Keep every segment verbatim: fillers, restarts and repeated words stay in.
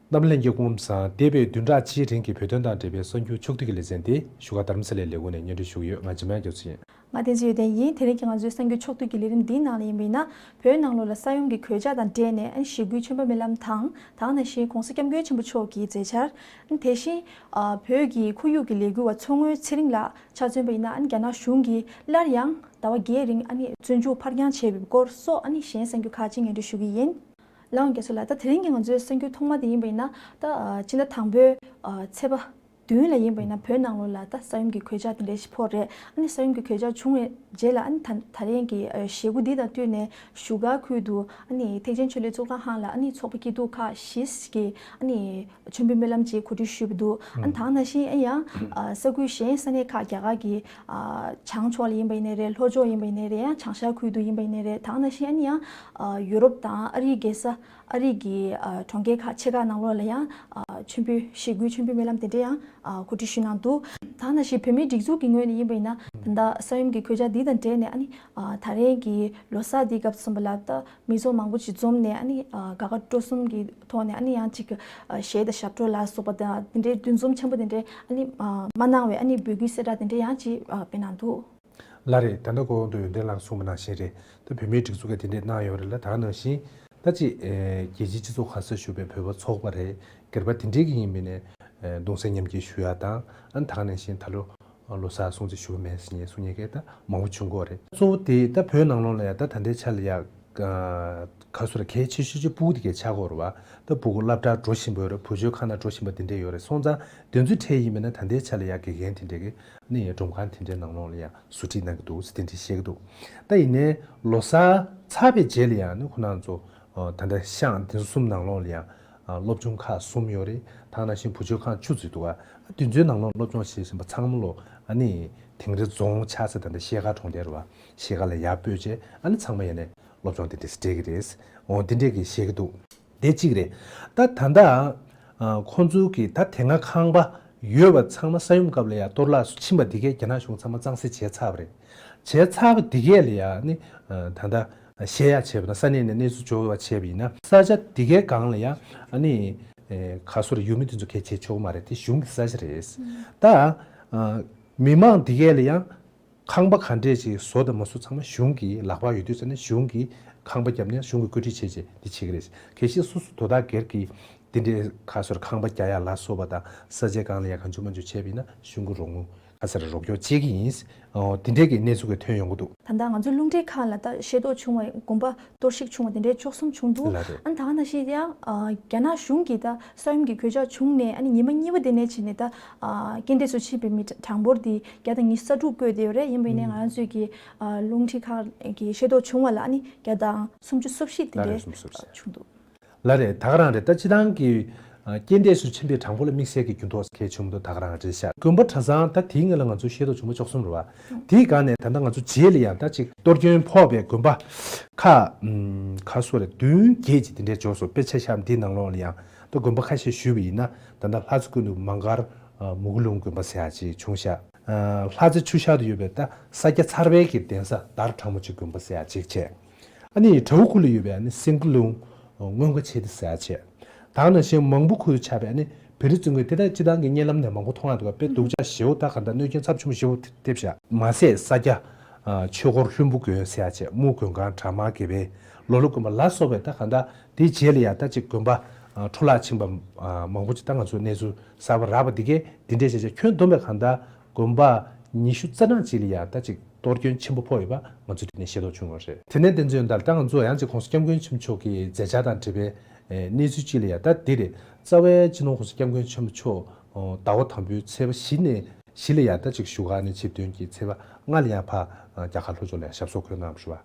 རྣམ་པ་ལྷན་རྒྱས་སྐུ་ཁམས་བཟང་། འདས་པའི་བདུན་ཕྲག་གཅིག་རིང་གི་བོད་དོན་དང་འབྲེལ་བའི་གསར་འགྱུར་ཕྱོགས་བསྡུས་ཀྱི་ལེ་ཚན་དེ་བཞུགས་སྒར་རྡ་རམ་ས་ལའི་ལས་ཁུངས་ནས་སྙན་སྒྲོན་ཞུ་གི་ཡོད། ང་འཇིགས་མེད་རྒྱལ་མཚན་ཡིན། ང་བསྟན་འཛིན་ཡོན་ཏན་ཡིན། དེ་རིང་གི་ང་ཚོའི་གསར་འགྱུར་ཕྱོགས་བསྡུས་ཀྱི་ལས་རིམ་འདིའི་ནང་ལ་ཡིན་པ་ཡིན་ན། བོད་ནང་ལོགས་ལ་ས་ཡོམ་གྱི་གོད་ཆག་དང་འབྲེལ་ནས་ཨ་ནི་ཞི་རྒོལ་ཆེན་པོ་སྨོན་ལམ་དང་། ད་ག་ནང་བཞིན་༸གོང་ས་༸སྐྱབས་མགོན་ཆེན་པོ་མཆོག་གི་མཛད་འཆར། ཨ་ནི་དེ་བཞིན་ཨ་བོད་ཀྱི་ཁོར་ཡུག་གི་ལས་འགུལ་བ་མཚོ་སྔོན་ཚེ་རིང་ལགས་ཆ་མཚོན་པ་ཡིན་ན། ཨ་ནི་རྒྱ་ནག་གཞུང་གིས་སླར་ཡང་ཟླ་བ་བརྒྱད་རིང་ཨ་ནི་བཙོན་འཇུག་ཕར་འགྱངས་བྱས་པའི་སྐོར་སོགས། ཨ་ནི་གཞན་གསར་འགྱུར་ཁག་ཅིག་སྙན་སྒྲོན་ཞུ་གི་ཡིན། ལགས་འོང་རྒན་ཚོ་ལགས། ད་དེ་རིང་གི་ང་ཚོའི་གསར་འགྱུར་ཐོག་མ་དེ་ཡིན་པ་ཡིན་ན། ད་ཨ་ཕྱི་ཟླ་དང་པོའི་ཨ་ཚེས་པ་བདུན་ལ་ཡིན་པ་ཡིན་ན། བོད་ནང་ལོགས་ལ་ད་ས་ཡོམ་གྱི་གོད་ཆག་དེ་འདྲ་ཞིག་ཕོག་རེད། ཨ་ནི་ས་ཡོམ་གྱི་གོད་ཆག་བྱུང་བའི་རྗེས་ལ། ཨ་ནི་ད་ད་རེས་ཀྱི་ཨ་བྱེད་སྒོ་འདི་དང་བསྟུན་ནས་བཞུགས་སྒར་ཁུལ་དུ་ཨ་ནི་ཐེག་ཆེན་ཆོས་གླིང་གཙུག་ལག་ཁང་ལ་ཨ་ནི་ཚོགས་པ་སྐྱིད་སྡུག་ཁག་བཞི་གིས་ཨ་ནི་མཆོད་འབུལ་སྨོན་ལམ་ཅིག་གོ་སྒྲིག་ཞུས་པ་འདུག་ཨ་ནི་ད་ག་ནང་བཞིན་ཨ་ཡང་ཨ་ས་ཁུལ་གཞན་ས་གནས་ཁག་རྒྱ་གར་གྱི་ཨ་བྱང་ཕྱོགས་ལ་ཡིན་པ་ཡིན་ནའི་རེད། ལྷོ་ཕྱོགས་ཡིན་པ་ཡིན་ནའི་རེད། ཡང་བྱང་ཤར་ཁུལ་དུ་ཡིན་པ་ཡིན་ནའི་རེད། ད་ག་ནང་བཞིན་ཨ་ནི་ཡང་ཨ་ཡུ་རོབ་དང་ཨ་རིའི་རྒྱལ་ས། ཨ་རིའི་གི་ཨ་གྲོང་ཁྱེར་ཁག་ཆེ་ཁག་ནང་ལོགས་ལ་ཡང་ཨ་མཆོད་འབུལ་ཞི་རྒོལ་མཆོད་འབུལ་སྨོན་ལམ་དེ་འདྲ་ཡང་ཨ་གོ་སྒྲིག་ཞུས་གནང་འདུག་ད་ག་ནང་བཞིན་བོད་མིའི་སྒྲིག་འཛུགས་ཀྱི་ངོས་ནས་ཡིན་པ་ཡིན་ན། ད་ལྟ་ས་ཡོམ་གྱི་གོད་ཆག་འདི་དང་འབྲེལ་ནས་ཨ་ནི་ཨ་ད་རེས་ཀྱི་ལོ་གསར་འདིའི་སྐབས་སུ་ལ་ད་མི་ཚོགས་མང་པོ་ཅིག་འཛོམས་ནས། ཨ་ནི་ཨ་དགའ་དགའ་སྤྲོ་གསུམ་གྱི་ཐོག་ནས་ཨ་ནི་ཡང་ཅིག་ཨ་གཞས་དང་ཞབས་བྲོ་ལ་སོགས་པ་དང་དེ་འདྲའི་འདུ་འཛོམས་ཆེན་པོ་དེ་འདྲའི་ཨ་ནི་ཨ་མ་གནང་བའི་ཨ་ནི་འབོད་སྐུལ་གསལ་བསྒྲགས་དེ་འདྲའི་ཡང་ཅིག་ཨ་སྤེལ་གནང་འདུག་ལགས་རེད། ད་ལྟ་གོང་དུ་ཡོན་ཏན་ལགས་གསུངས་པ་ནང་བཞིན་རེད། ད་བོད་མིའི་སྒྲིག་འཛུགས་ཀྱིས་དེ་འདྲས་གནང་ཡོད་རེད་ལ། ད་ག་ནང་བཞིན་ད་ཅིག་ཨེ་རྒྱལ་སྤྱིའི་སྤྱི་ཚོགས་ག་ས་བཞུགས་པའི་བོད་པ་ཚོགས་པ་རེད། སྒེར་པ་དེ་འདྲས་ཀྱི་ཡིན་པ་ཡིན་ནའི་ཨེ་གདུང་སེམས་མཉམ་སྐྱེད་ཞུ་ཡ་དང་། ཨ་ནི་ད་ག་ནང་བཞིན་ད་ལོ་ལོ་གསར་སྲུང་བརྩི་ཞུ་གི་མེད་ཟེར་ནས་གསུང་མཁན་གྱི་ད་མང་པོ་བྱུང་གི་ཡོད་རེད། གཙོ་བོ་དེ་ད་བོད་ནང་ལོགས་ལ་ཡ་ད་ད་ལྟའི་ཆ་ལ་ཡ་ག་ས་ར་གལ་ཆེ་ཤོས་ཅིག་སྤུ་གུ་དེ་གས་ཆགས་ཀྱི་ཡོད་རེད་བ། ད་སྤུ་གུ་སློབ་གྲྭར་འགྲོ་བཞིན་པ་ཡོད་རེད། བུ་བཅོལ་ཁང་ནང་འགྲོ་བཞིན་པ་དེ་འདྲས་ཡོད་རེད། སོང་ཙང་དེ་ཚོའི་གྲས་ཡིན་པ་ན་ད་ལྟའི་ཆ་ལ་ཡ་དགེ་རྒན་དེ་འདྲས་ཀྱི་ནི་སྒྲུང་ཁང་དེ་འདྲའི་ནང་ལོགས་ལ་ཡ་ཟུར་ཁྲིད་གནང་གི་འདུག་ཟེར་དེ་འདྲས་བཤད་ཀྱི་འདུག་ད་ཡིན་ནའི་ལོ་གསར་ཚར་བའི་རྗེས་ལ་ཡང་ནི་ཁོ་རང་ཚོ་ད་ལྟ་ཤང་དེ་ཚོ་གསུམ་ནང་ལོགས་ལ་ཡང་སློབ་སྦྱོང་ཁག་གསུམ་ཡོད་རེད། ད་ག་ནང་བཞིན་བུ་བཅོལ་ཁང་བཅུ་ཙམ་འདུག་ག་དེ་ཚོའི་ནང་ལོགས་སློབ་སྦྱོང་བྱེད་བཞིན་པ་ཚང་མ་ལོ་ཨ་ནི་དིང་རི་རྫོང་ཆགས་ས་ད་ལྟ་ཤེལ་དཀར་གྲོང་རྡལ་རེད་བ། ཤེལ་དཀར་ལ་ཡར་སྤོས་བྱས། ཨ་ནི་ཚང་མ་ཡ་ནས་སློབ་སྦྱོང་དེ་འདྲས་སྤྲད་ཀྱི་རེད། འོ་དེ་འདྲས་ཀྱི་བཤད་ཀྱི་འདུག་དེ་གཅིག་རེད། ད་ད་ལྟ་ཨ་ཁོང་ཚོའི་གི་ད་དེ་སྔ་ཁང་པ་ཡོད་པ་ཚང་མ་ས་ཡོམ་སྐབས་ལ་ཡ་གཏོར་བརླག་སུ་ཕྱིན་པ་འདི་གས་རྒྱ་ནག་གཞུང་ཚང་མ་གཙང་སེལ་བྱས་ཚར་བ་རེད། བྱས་ཚར་བ་འདི་གས་ལ་ཡ་ནི་ཨ་ད་ལྟ་བཤད་ཡ་བྱས་པ་དང་། ས་གནས་ནས་གནས་ཚུལ་འབྱོར་བ་བྱས་པ་ཡིན་ན། ས་ཆ་འདི་གས་སྒང་ལ་ཡ་ཨ་ནི་ཨེ་ག་ས་ར་ཡུལ་མི་དེ་ཚོ་གས་བྱེད་ཆོག་གི་མ་རེད། དེ་གཞུང་གི་ས་ཆ་རེད། ད་ཨ་མི་མང་འདི་གས་ལ་ཡ་ཁང་པ་ག་འདྲས་ཅིག་བཟོ་དང་མ་བཟོ་ཚང་མ་གཞུང་གི་ལག་པར་ཡོད་དུས་ཙ་ནས་གཞུང་གི་ཁང་པ་བརྒྱབ་ནས་གཞུང་གི་བཀོད་སྒྲིག་བྱས་བྱས་འདི་བྱེད་ཀྱི་རེད། གལ་སྲིད་སོ་སོ་དོ་བདག་སྒེར་གྱི་འདི་འདྲའི་ཁ་སོར་ཁང་པ་རྒྱག་ཡ་ལ་སོགས་པ་དང་ས་ཆའི་སྒང་ལ་ཡ་གང་བྱུང་མང་བྱུང་བྱས་པ་ཡིན་ན་གཞུང་གི་རོགས་དངུལ་ཁ་སར་རོགས་སྐྱོར་བྱེད་ཀྱི་ཡིན། འོ་དེ་འདྲའི་གི་གནས་ཚུལ་གྱི་ཐོན་ཡོང་གི་འདུག་ད་ལྟ་ང་ཚོའི་རླུང་འཕྲིན་ཁང་ལ་ད་ཤེས་རྟོགས་བྱུང་བའི་དགོན་པ་གཏོར་བཤིག་བྱུང་བ་དེ་འདྲའི་བཅུ་གསུམ་བྱུང་འདུག་ལགས་རེད། ཨ་ནི་ད་ག་ནང་བཞིན་ཡང་ཨ་རྒྱ་ནག་གཞུང་གིས་ད་ས་ཡོམ་གྱི་གོད་ཆག་བྱུང་ནས་ཨ་ནི་ཉི་མ་གཉིས་པ་དེ་ནས་བྱས་ནས་ད་ཨ་རྐྱེན་འདས་སུ་ཕྱིན་པའི་མི་གྲངས་འབོར་དེ་བརྒྱ་དང་ཉི་ཤུ་རྩ་དྲུག་བཀོད་བསྡད་ཡོད་རེད། ཡིན་པ་ཡིན་ནའི་ང་རང་ཚོའི་གི་ཨ་རླུང་འཕྲིན་ཁང་གི་ཤེས་རྟོགས་བྱུང་བ་ལ་ཨ་ནི་བརྒྱ་དང་སུམ་ཅུ་སོ་བཞི་དེ་ལགས་རེད། འདྲས་སུམ་ཅུ་སོ་བཞི་བྱུང་འདུག་ལགས་རེད། ད་ག་རང་རེད། ད་སྤྱི་བཏང་གི་ཨ་རྐྱེན་འདས་སུ་ཕྱིན་པའི་གྲངས་འབོར་ལ་དམིགས་བསལ་གྱི་འགྱུར་ལྡོག་གལ་ཆེན་པོ་འདུག་ད་ག་རང་རེད་ཤག་དགོན་པ་གྲྭ་ཚང་ད་དེའི་སྔོན་ལ་ང་ཚོ་ཤེས་རྟོགས་བྱུང་བ་བཅུ་གསུམ་རེད་བ། དེའི་སྒང་ནས་ད་ལྟ་ང་ཚོ་རྗེས་ལ་ཡང་ད་ཅིག་གཏོར་སྐྱོན་ཕོག་པའི་དགོན་པ་ཁག་ཨམ་ཁ་སོ་རེ་བདུན་བརྒྱད་ཅིག་དེ་འདྲས་འབྱོར་སོང་། དཔེ་ཆ་ཤག་འདིའི་ནང་ལོགས་ལ་ཡང་ད་དགོན་པ་ཁ་ཤས་ཞུས་པ་ཡིན་ན། ད་ལྟ་ལྷ་རྩེ་ཀུན་ཏུ་མ་མགར་ཨ་མུ་གུ་ལུང་དགོན་པ་ཟེར་ཡག་ཅིག་བྱུང་ཤག་ཨ་ལྷ་རྩེ་ཆུ་ཤར་དུ་ཡོད་པའི་ད་ས་སྐྱ་ཚར་པའི་གི་གདན་ས་དར་གྲང་མོ་ཆེ་དགོན་པ་ཟེར་ཡག་ཅིག་བྱས། ཨ་ནི་བྲག་ཁུ་ལ་ཡོད་པའི་ཨ་ནི་སེང་གེ་ལུང་མངོན་དགའ་ཆེ་ཏི་ཟེར་ཡག་བྱས། ད་ག་ནང་བཞིན་མང་པོ་ཁུལ་དུ་ཆགས་པའི་ཨ་ནི་བེ་རི་བཙུན་དགོན་དེ་དག་སྤྱི་བཏང་གི་བརྙན་ལམ་ནས་མང་པོ་མཐོང་ཡག་འདུག་ག་དཔེ་སྡུག་ཅག་ཞེ་པོ། ད་ག་ད་གནོད་སྐྱོན་ཚབས་ཆེན་པོ་ཞེ་པོ་ཐེབས་ཤག་མ་ཟད་ས་སྐྱ་ཨ་ཆོས་འཁོར་ལྷུན་པོ་དགོན་ཟེར་ཡག་བྱས། མུའུ་དགོན་ཁང་གྲྭ་མང་དགེ་འཕེལ་ལོ་ལོ་དགོན་པ་ལ་སོགས་པའི་ད་ག་ད་དེའི་རྗེས་ལ་ཡ་ད་ཅིག་དགོན་པ་ཨ་འཕྲོ་བརླག་ཕྱིན་པ་ཨ་མང་པོ་ཅིག་ད་ང་ཚོ་གནས་ཚུལ་གསར་པ་རག་པ་འདི་གས་འདི་འདྲས་བྱས་བྱས་ཁྱོན་བསྡོམས་པའི་ག་ད་དགོན་པ་ཉི་ཤུ་རྩ་གྲངས་ཅིག་ལ་ཡ་ད་ཅིག་གཏོར་སྐྱོན་ཆེན་པོ་ཕོག་ཡོད་པ་ང་ཚོས་དེ་ནས་ཤེས་རྟོགས་བྱུང་བ་རེད། དེ་ནས་བསྟན་འཛིན་ཡོན་ཏན་ལགས། ད་ང་ཚོ་ཡང་ཅིག་༸གོང་ས་༸སྐྱབས་མགོན་ཆེན་པོ་མཆོག་གི་མཛད་འཆར་དང་འབྲེལ་བའི་ཨེ་གནས་ཚུལ་ཅིག་ལ་ཡ་ད་འདི་རེད། རྩ་བའི་སྤྱི་ནོར་༸གོང་ས་༸སྐྱབས་མགོན་ཆེན་པོ་མཆོག་ཨོ་ཟླ་བ་དང་པོའི་ཚེས་པ་བཞི་ནས་བཞི་ལ་ཡ་ད་ཅིག་བཞུགས་སྒར་ནས་ཆིབས་ཐོན་གྱིས་ཚེས་པ་ལྔ་ལ་ཡ་ཕར་ཨ་རྒྱ་གར་ལྷོ་ཕྱོགས་ལ་ཡ་ཞབས་སོར་འཁོད་གནང་བ་རེད་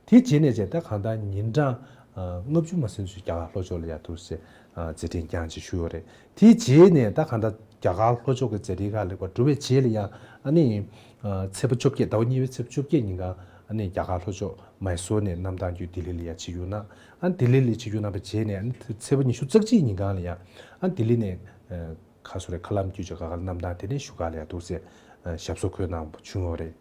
བ། དེ་རྗེས་ནས་བྱས་ད་གང་ལྟར་ཉིན་གྲངས་ཨ་ལྔ་བཅུ་མ་ཟིན་ཙམ་རྒྱ་གར་ལྷོ་ཕྱོགས་ལ་ཡ་འདུག་སེ་ཨ་མཛད་འཕྲིན་རྐྱང་ཅིག་ཞུས་པ་རེད། དེའི་རྗེས་ནས་ད་གང་ལྟར་རྒྱ་གར་ལྷོ་ཕྱོགས་ཀྱི་མཛད་འཕྲིན་ཁག་ལེགས་པར་གྲུབ་པའི་རྗེས་ལ་ཡང་ཨ་ནི་ཨ་ཚེས་པ་བཅོ་བརྒྱད། ཟླ་བ་གཉིས་པའི་ཚེས་པ་བཅོ་བརྒྱད་ཉིན་གང་ཨ་ནི་རྒྱ་གར་ལྷོ་ཕྱོགས་མཱི་སོར་ནས་གནམ་ཐང་བརྒྱུད་ལྡི་ལི་ལ་ཡང་ཆིབས་བསྒྱུར་གནང་། ཨ་ནི་ལྡི་ལི་ལ་ཆིབས་བསྒྱུར་གནང་བའི་རྗེས་ནས་ཨ་ནི་ཚེས་པ་ཉི་ཤུ་རྩ་གཅིག་ཉིན་གང་ལ་ཡང་ཨ་ནི་ལྡི་ལི་ནས་ཨ་ཁ་སོ་རེ་མཁའ་ལམ་བརྒྱུད་བྱས་ག་ག་ལ་གནམ་ཐང་དེ་ནས་བཞུགས་སྒར་ལ་ཡང་འདུག་སེ་ཨ་ཞབས་སོར་འཁོད་གནང་བ་བྱུང་ཡོད་རེད།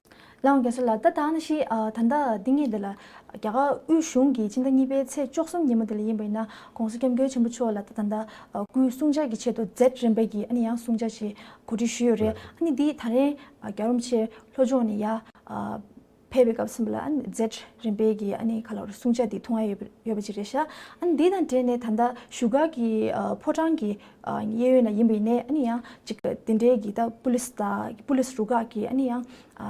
ལགས་འོང་རྒྱ་མཚོ་ལགས། ད་ད་ནི་ཤི་ཨ་ད་ལྟ་འདི་ངེས་འདི་ལ་རྒྱ་གར་དབུས་གཞུང་གིས་ཕྱི་ཟླ་གཉིས་པའི་ཚེས་བཅུ་གསུམ་ཉིན་མོ་འདི་ལ་ཡིན་པ་ཡིན་ན་༸གོང་ས་༸སྐྱབས་མགོན་ཆེན་པོ་མཆོག་ལ་ད་ད་ལྟ་ཨ་སྐུའི་གསུང་བྱ་གི་ཆེད་དུ་མཛད་རིམ་པའི་གི་ཨ་ནི་ཡང་གསུང་བྱ་ཞིག་གོ་སྒྲིག་ཞུས་ཡོད་རེད། ཨ་ནི་འདི་ད་རེས་ཨ་རྒྱལ་བ་རིན་པོ་ཆེ་ལྷོ་ཕྱོགས་ནས་ཡ་ཨ་ཕེབས་པའི་སྐབས་སུ་ལ་ཨ་ནི་མཛད་རིམ་པའི་གི་ཨ་ནི་ག་ལ་རུ་གསུང་བྱ་འདི་མཐོང་ཡ་ཡོད་པ་ཡོད་པ་ཅིག་རེད་ཤག་ཨ་ནི་འདི་དང་འབྲེལ་ནས་ད་ལྟ་བཞུགས་སྒར་གི་ཨ་ཕོ་བྲང་གི་ཨ་གཡས་གཡོན་ན་ཡིན་པ་ཡིན་ནའི་ཨ་ནི་ཡང་ཅིག་དེ་འདྲའི་གི་ད་པུ་ལིས་དང་པུ་ལིས་རུ་ཁག་གི་ཨ་ནི་ཡང་ཨ་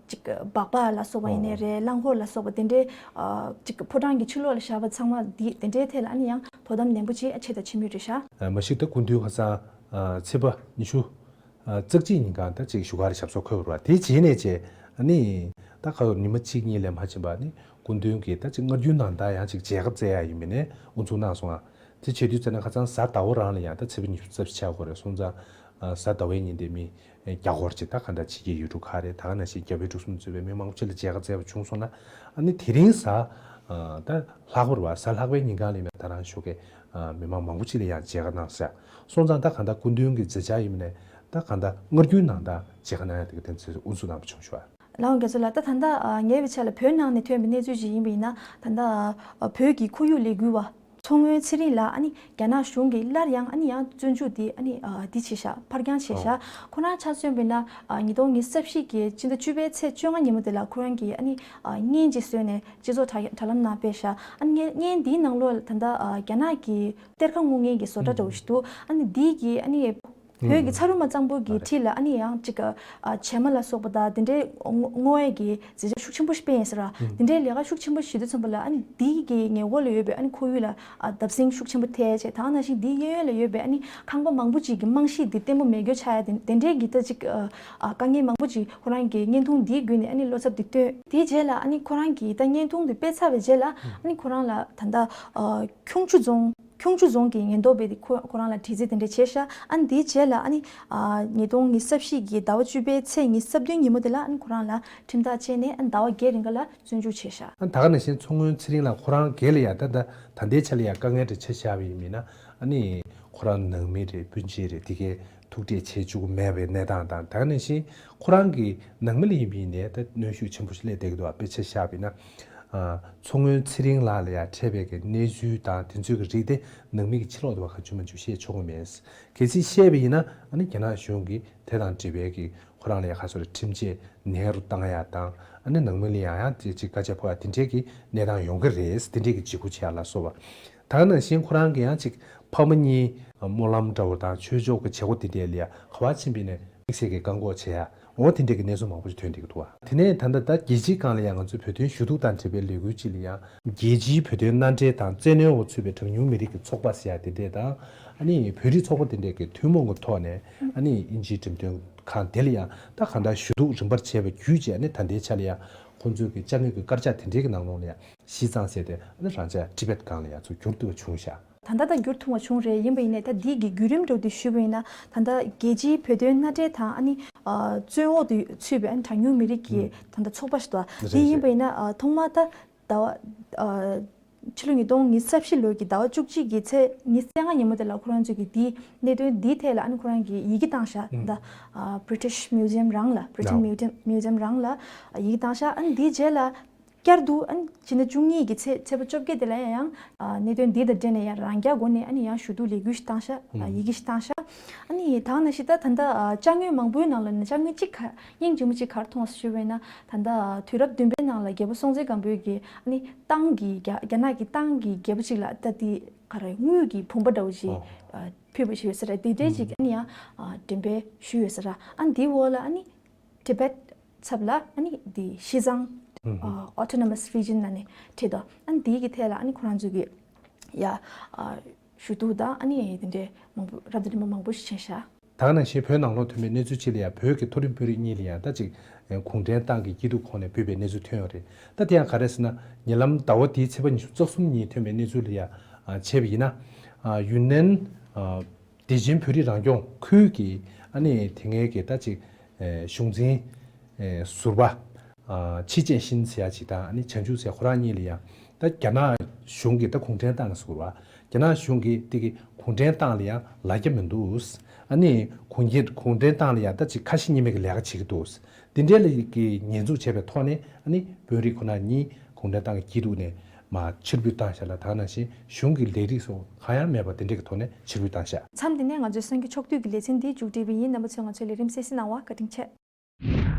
ཅིག་སྦག་སྦག་ལ་སོགས་པ་ཡིན་ནའི་རེད། རླངས་འཁོར་ལ་སོགས་པ་དེ་འདྲའི་ཨ་ཅིག་ཕོ་བྲང་གི་ཕྱི་ལོགས་ལ་བཞག་པ་ཚང་མ་འདི་དེ་འདྲའི་ཐད་ལ་ཨ་ནི་ཡང་དོ་དམ་ནན་པོ་ཅིག་ཨ་བྱས་དང་བྱེད་མུས་རེད་ཤག་ཨ་མ་གཞི་ད་སྐུ་མདུན་ཁ་སང་ཨ་ཚེས་པ་ཉི་ཤུ་ཨ་རྩ་གཅིག་ཉིན་གང་ད་ཅིག་བཞུགས་སྒར་ཞབས་སོར་འཁོད་པ་རེད་བ། དེ་རྗེས་ནས་བྱས་ཨ་ནི་ད་ཁ་ཉི་མ་གཅིག་གཉིས་ལས་མ་ཕྱིན་པ་ཨ་ནི་སྐུ་མདུན་གྱིས་ད་ཅིག་སྔར་རྒྱུན་ནང་ལྟར་ཡང་ཅིག་མཇལ་ཁ་བསྩལ་ཡ་ཡིན་མིན་ནས་དབུ་འཛུགས་གནང་སོང་ང་། དེ་བྱེད་དུས་ཙམ་ན་ཁ་སང་གཟའ་ཟླ་བ་རང་ལ་ཡང་ད་ཚེས་པ་ཉི་ཤུ་རྩ་བཞི་ཆགས་དགོས་རེད་སོང་ཙང་། གཟའ་ཟླ་བའི་ཉིན་དེ་མི་རྒྱ་སྒོར་གྱི་ད་ག་འདྲ་བྱེད་ཀྱི་ཡོད་འགྲོ་ག་རེད། ད་ག་ནང་བཞིན་རྒྱ་བལ་འབྲུག་གསུམ་གཙོས་པའི་མི་མང་པོ་ཅིག་ལ་མཇལ་ཁ་བསྩལ་བ་བྱུང་སོང་ན། ཨ་ནི་དེ་རིང་གཟའ་ད་ལྷག་པར་བ་གཟའ་ལྷག་པའི་ཉིན་གང་ལ་ཡིན་ན་ད་རང་ཞོགས་ཀས་མི་མང་མང་པོ་ཅིག་ལ་ཡང་མཇལ་ཁ་གནང་ཟེར་སོང་ཙང་། ད་ག་འདྲ་སྐུ་མདུན་གྱི་མཛད་འཆར་ཡིན་མིན་ནས་ད་ག་འདྲ་སྔར་རྒྱུན་ནང་ད་མཇལ་ཁ་གནང་ཡ་དེ་ག་དེ་ཚོ་དབུ་འཛུགས་གནང་བ་བྱུང་ཞུ་བ། ལགས་འོང་རྒྱ་མཚོ་ལགས། ད་ད་ལྟ་ཨ་ཉེ་བའི་ཆར་ལ་བོད་ནང་ནས་ཐོན་པའི་གནས་ཚུལ་ཞིག་ཡིན་པ་ཡིན་ན་ད་ལྟ་ཨ་བོད་ཀྱི་ཁོར་ཡུག་ལས་འགུལ་བ་མཚོ་སྔོན་ཚེ་རིང་ལགས་ཨ་ནི་རྒྱ་ནག་གཞུང་གིས་སླར་ཡང་ཨ་ནི་ཡང་བཙོན་འཇུག་དེ་ཨ་ནི་ཨ་འདི་བྱས་ཤག་ཕར་འགྱངས་བྱས་ཤག་ཁོ་རང་ཆ་མཚོན་པ་ཡིན་ན་ཨ་ཉིས་སྟོང་ཉི་ཤུ་རྩ་བཞི་གི་ཕྱི་ཟླ་བཅུ་པའི་ཚེས་བཅོ་ལྔ་ཉིན་མོ་དེ་ལ་ཁོ་རང་གིས་ཨ་ནི་ཨ་བརྙན་ཅིག་བཟོས་ནས་སྤྱི་ཚོགས་དྲ་དྲ་ལམ་ནང་སྤེལ་ཤག་ཨ་ནི་བརྙན་བརྙན་འདིའི་ནང་ལོགས་ལ་ད་ལྟ་ཨ་རྒྱ་ནག་གི་གཏེར་ཁ་སྔོག་མཁན་གྱི་བཟོ་གྲྭ་འདྲ་བོ་ཞིག་འདུག་ཨ་ནི་འདི་གི་ཨ་ནི། བོད་ཀྱི་ཚ་རུ་མ་གཙང་པོ་གི་འཁྲིས་ལ་ཨ་ནི་ཡང་ཅིག་ཨ་བྱེ་མ་ལ་སོགས་པ་དང་དེ་འདྲའི་སྔོ་སྔོ་བའི་གི་མཛད་འཆར་ཤུགས་ཆེན་པོ་ཞིག་སྤེལ་ཡིན་ཟེར་བ། དེ་འདྲའི་ལས་ཀ་ཤུགས་ཆེན་པོ་ཞིག་བྱེད་དུས་ཙམ་པ་ལ་ཨ་ནི་འདི་གི་ཉེ་འཁོར་ལ་ཡོད་པའི་ཨ་ནི་ཁོར་ཡུག་ལ་ཨ་བརྡབ་གསིག་ཤུགས་ཆེན་པོ་ཐེབས་བྱས། ད་ག་ནང་བཞིན་འདིའི་གཡས་གཡོན་ལ་ཡོད་པའི་ཨ་ནི་ཁང་པ་མང་པོ་ཅིག་གི་རྨང་གཞི་འདི་བརྟན་པོ་མེད་རྒྱུ་ཆགས་ཡ་དེ་དེ་འདྲའི་གི་ད་ཅིག་ཨ་དཀའ་ངལ་མང་པོ་ཅིག་ཁོ་རང་གི་བརྙན་ཐུང་འདིའི་བརྒྱུད་ནས་ཨ་ནི་བློ་འཚབ་འདི་བཏོན། དེའི་རྗེས་ལ་ཨ་ནི་ཁོ་རང་གི་ད་བརྙན་ཐུང་འདི་སྤེལ་ཚར་བའི་རྗེས་ལ་ཨ་ནི་ཁོ་རང་ལ་ད་ལྟ་ཨ་ཁྱུང་མཆུ་རྫོང་། ཁྱུང་མཆུ་རྫོང་གི་ཉེན་རྟོག་པས་དེ་ཁོ་ཁོ་རང་ལ་དྲི་རྩད་དེ་འདྲ་བྱས་ཤག་ཨ་ནི་དེའི་རྗེས་ལ་ཨ་ནི་ཨ་ཉིས་སྟོང་ཉི་ཤུ་རྩ་བཞི་གི་ཟླ་བ་བཅུ་པའི་ཚེས་ཉི་ཤུ་རྩ་བདུན་ཉིན་མོ་དེ་ལ་ཨ་ནི་ཁོ་རང་ལ་ཁྲིམས་ཐག་བཅད་ནས་ཨ་ནི་ཟླ་བ་བརྒྱད་རིང་ག་ལ་བཙོན་འཇུག་བྱས་ཤག་ཨ་ད་ག་ནང་བཞིན་མཚོ་སྔོན་ཚེ་རིང་ལགས་ཁོ་རང་སྒེར་ལ་ཡ་ད་ད་ད་ལྟའི་ཆ་ལ་ཡ་དཀའ་ངལ་འདྲ་ཆ་བཞག་པ་ཡིན་མིན་ན་ཨ་ནི་ཁོ་རང་ནང་མི་རེད་སྤུན་མཆེད་རེད་དེ་གའི་ཐུག་འཕྲད་བྱེད་བཅུག་གི་མེད་པའི་གནས་སྟངས་དང་། ད་ག་ནང་བཞིན་ཁོ་རང་གི་ནང་མི་ལ་ཡིན་པ་ཡིན་ནའི་ད་གནོན་ཤུགས་ཆེན་པོ་ཞིག་སླེབས་བསྡད་ཀྱི་འདུག་དཔེ་ཆ་བཞག་པ་ཡིན་ན། ཨ་མཚོ་སྔོན་ཚེ་རིང་ལགས་ལ་ཡང་འཕྲད་པའི་གི་གནས་ཚུལ་དང་དེ་ཚོའི་གི་རིགས་དེ་ནང་མི་གི་ཕྱི་ལོགས་དུ་བ་གང་བྱུང་མ་བྱུང་བཤད་ཆོག་གི་མེད། གལ་སྲིད་བཤད་པ་ཡིན་ན་ཨ་ནི་རྒྱ་ནག་གཞུང་གིས་དེ་དང་འབྲེལ་བའི་གི་ཁོ་རང་ལ་ཡང་ཁ་སོ་རེ་ཁྲིམས་ཆད་ནན་རུ་བཏང་ཡ་དང་ཨ་ནི་ནང་མི་ལ་ཡང་ཡང་དེ་ཅིག་བཀའ་རྒྱ་ཕོག་ཡ་དེ་འདྲའི་གི་གནས་སྟངས་ཡོང་གི་རེད། དེ་འདྲའི་གི་འཇིགས་སྐུལ་བྱེད་ཡ་ལ་སོགས་པ། ད་ག་ནང་བཞིན་ཁོ་རང་གི་ཡང་ཅིག་ཕ་མ་གཉིས་སྨོན་ལམ་འདྲ་བོ་དང་ཆོས་ཕྱོགས་ཀྱི་བྱེད་སྒོ་དེ་འདྲའི་ལ་ཡ་ག་བ་ཕྱིན་པ་ཡིན་ནའི་དམིགས་བསལ་གྱི་བཀག་འགོག་བྱེད་ཡ། འོ་དེ་འདྲའི་གི་གནས་ཚུལ་མང་པོ་ཞིག་ཐོན་བསྡད་ཀྱི་འདུག་བ། དེ་ནས་ད་ལྟ་ད་རྒྱལ་སྤྱིའི་སྒང་ལ་ཡང་ང་ཚོའི་བོད་དོན་ཞུ་གཏུག་དང་འབྲེལ་བའི་ལས་འགུལ་ཅིག་ལ་ཡང་རྒྱལ་སྤྱིའི་བོད་དོན་མནའ་འབྲེལ་དང་བཙན་གནོན་འོག་ཚུད་པའི་གྲངས་ཉུང་མི་རིགས་ཀྱི་ཚོགས་པ་ཟེར་ཡ་དེ་འདྲས་དང་ཨ་ནི་བོད་རིགས་ཚོགས་པ་དེ་འདྲས་ཀྱི་ཐུན་མོང་གི་ཐོག་ནས་ཨ་ནི་དབྱིན་ཇིའི་འགྲེམས་སྟོན་ཁང་དེ་ལ་ཡང་ད་གང་ལྟར་ཞུ་གཏུག་རིམ་པར་བྱས་པ་བརྒྱུད་བྱས་ཨ་ནི་ད་ལྟའི་ཆ་ལ་ཡང་ཁོང་ཚོའི་གི་ཅ་དངོས་ཀྱི་དཀར་ཆག་དེ་འདྲས་ཀྱི་ནང་ལོགས་ལ་ཡང་ཤི་ཙང་ཟེར་ཏེ་ཨ་ནི་རང་ཅག་ཊི་བེཊ་སྒང་ལ་ཡང་ཚུར་བསྒྱུར་ཐུབ་པ་བྱུང་ཤག་ད་ལྟ་ད་བསྒྱུར་ཐུབ་པ་བྱུང་རེད། ཡིན་པ་ཡིན་ནའི་ད་འདི་གི་བརྒྱུད་རིམ་འདྲ་བོ་དེ་ཞུས་པ་ཡིན་ན་ད་ལྟ་རྒྱལ་སྤྱིའི་བོད་དོན་མནའ་འབྲེལ་དང་ཨ་ནི་ཨ་བཙོན་འོག་ཏུ་ཚུད་པའི་ཨ་ནི་གྲངས་ཉུང་མི་རིགས་ཀྱི་ད་ལྟ་ཚོགས་པ་ཞིག་འདུག་བ། རེད་འདི་ཡིན་པ་རེད། ཡིན་ན་ཨ་ཐོག་མར་ད་ཟླ་བ་ཨ་ཕྱི་ལོ་ཉིས་སྟོང་ཉི་ཤུ་རྩ་བཞི་ལོ་གི་ཟླ་བ་བཅུ་གཅིག་གི་ཚེས་ཉི་ཤུ་རྩ་ལྔ་ཉིན་མོ་དེ་ལ་ཁོ་རང་ཚོས་ཀྱི་འདིའི་གནད་དོན་འདིའི་ཐད་ལ་ཨ་ནི་ཁོ་རང་གིས་ཡི་གེ་བཏང་ཤག་ཨ་ད་ཨ་British Museum རང་ལ་British Museum Museum རང་ལ་ཡི་གེ་བཏང་ཤག་ཨ་ནི་འདིའི་རྗེས་ལ། བསྐྱར་དུ་ཨ་ནི་ཕྱི་ཟླ་བཅུ་གཉིས་ཀྱི་ཚེས་ཚེས་པ་བཅོ་བརྒྱད་དེ་ལ་ཡང་ཡང་ཨ་གནད་དོན་འདི་དང་འབྲེལ་ནས་ཡང་རང་རྐྱ་སྒོ་ནས་ཨ་ནི་ཡང་ཞུ་གཏུག་ལས་འགུལ་ཞིག་བཏང་ཤག་ཨ་ཡི་གེ་ཞིག་བཏང་ཤག་ཨ་ནི་ད་ག་ནང་བཞིན་ད་ད་ལྟ་ཨ་ཅ་དངོས་མང་པོའི་ནང་ལ་ནི་ཅ་དངོས་གཅིག་ག་སྙིང་རྗེ་མོ་གཅིག་ག་རེ་མཐོང་བ་ཞུས་པ་ཡིན་ན་ད་ལྟ་ཨ་དུས་རབས་བདུན་པའི་ནང་ལ་རྒྱལ་པོ་སྲོང་བཙན་སྒམ་པོའི་གི་ཨ་ནི་ཏང་གི་རྒྱ་རྒྱ་ནག་གི་ཏང་གི་རྒྱལ་པོ་གཅིག་ལ་ད་དེ་ག་རེ་དངུལ་གྱི་བུམ་པ་འདྲ་བོ་ཞིག་ཨ་ཕུལ་བ་ཞིག་ཡོད་ས་རེད། དེ་འདྲའི་ཅིག་ཨ་ནི་ཡང་ཨ་འགྲེམས་སྤེལ་ཞུས་ཡོད་ས་ར། ཨ་ནི་དེའི་འོག་ལ་ཨ་ནི། ཊི་བེཊ་ཚབ་ལ་ཨ་ནི་འདི་ཤི་ཙང་ཨ་Autonomous Region ལ་ནི་ཁྲིད་དོ། ཨ་ནི་འདིའི་གི་ཐད་ལ་ཨ་ནི་ཁོ་རང་ཚོས་གི་ཡ་ཨ་ཞུ་གཏུག་དང་ཨ་ནི་དེ་འདྲའི་མང་པོ་རབ་དང་རིམ་པ་མང་པོ་ཞིག་བྱས་ཤག་ད་ག་ནང་བཞིན་བོད་ནང་ལོགས་ཐོན་པའི་གནས་ཚུལ་ཅིག་ལ་ཡང་བོད་ཀྱི་མཐོ་རིམ་དཔོན་རིགས་གཉིས་ལ་ཡང་ད་ཅིག་གུང་ཁྲན་ཏང་གི་སྐྱིད་སྡུག་ཁོངས་ནས་ཕུལ་བའི་གནས་ཚུལ་ཐོན་ཡོད་རེད། ད་དེ་ཡང་ག་རེ་ཟེར་ན་ཉེ་ལམ་ཟླ་བ་འདིའི་ཚེས་པ་ཉི་ཤུ་རྩ་གསུམ་ཉིན་ཐོན་པའི་གནས་ཚུལ་ལ་ཡང་བྱས་པ་ཡིན་ན་ཡུན་ནན་བདེ་ཆེན་བོད་རིགས་རང་སྐྱོང་ཁུལ་གྱི་ཨ་ནི་དེ་སྔའི་གི་ད་ཅིག་གཞུང་འཛིན་ཟུར་པ་ཆི་ཅན་ཤིན་ཟེར་ཡ་ཅིག་དང་ཨ་ནི་བྱང་ཆུབ་ཟེར་ཁོ་རང་གཉིས་ལ་ཡང་ད་རྒྱ་ནག་གཞུང་གི་ད་གུང་ཁྲན་ཏང་གི་ཟུར་པ་ རྒྱ་ནག་གཞུང་གིས་དེ་གི་གུང་ཁྲན་ཏང་ལ་ཡང་ལ་རྒྱ་མི་འདུག་ཨ་ནི་གུང་ཁྲན་གུང་ཁྲན་ཏང་ལ་ཡང་ད་ཅིག་ཁ་ཞེ་གཉིས་མེད་ཀྱི་ལས་ཀ་བྱེད་ཀྱི་འདུག་དེ་འདྲའི་ལ་གི་ཉེས་འཛུགས་བྱས་པའི་ཐོག་ནས། ཨ་ནི་དཔོན་རིགས་ཁོ་ན་གཉིས་གུང་ཁྲན་ཏང་གི་སྐྱིད་སྡུག་ནས་མར་ཕྱིར་འབུད་བཏང་བཞག་ལ། ད་ག་ནང་བཞིན་གཞུང་གི་ལས་རིགས་སོགས་གང་ཡང་མེད་པ་དེ་འདྲའི་གི་ཐོག་ནས་ཕྱིར་འབུད་བཏང་བཞག་མཚམས་འདི་ནས་ང་ཚོའི་གསར་འགྱུར་ཕྱོགས་བསྡུས་ཀྱི་ལེ་ཚན་འདི་མཇུག་སྒྲིལ་བ་ཡིན། རྣམ་པ་ཚོས་ང་ཚོའི་ལས་རིམ་གསན་གཟིགས་གནང་བར་བཀའ་དྲིན་ཆེ།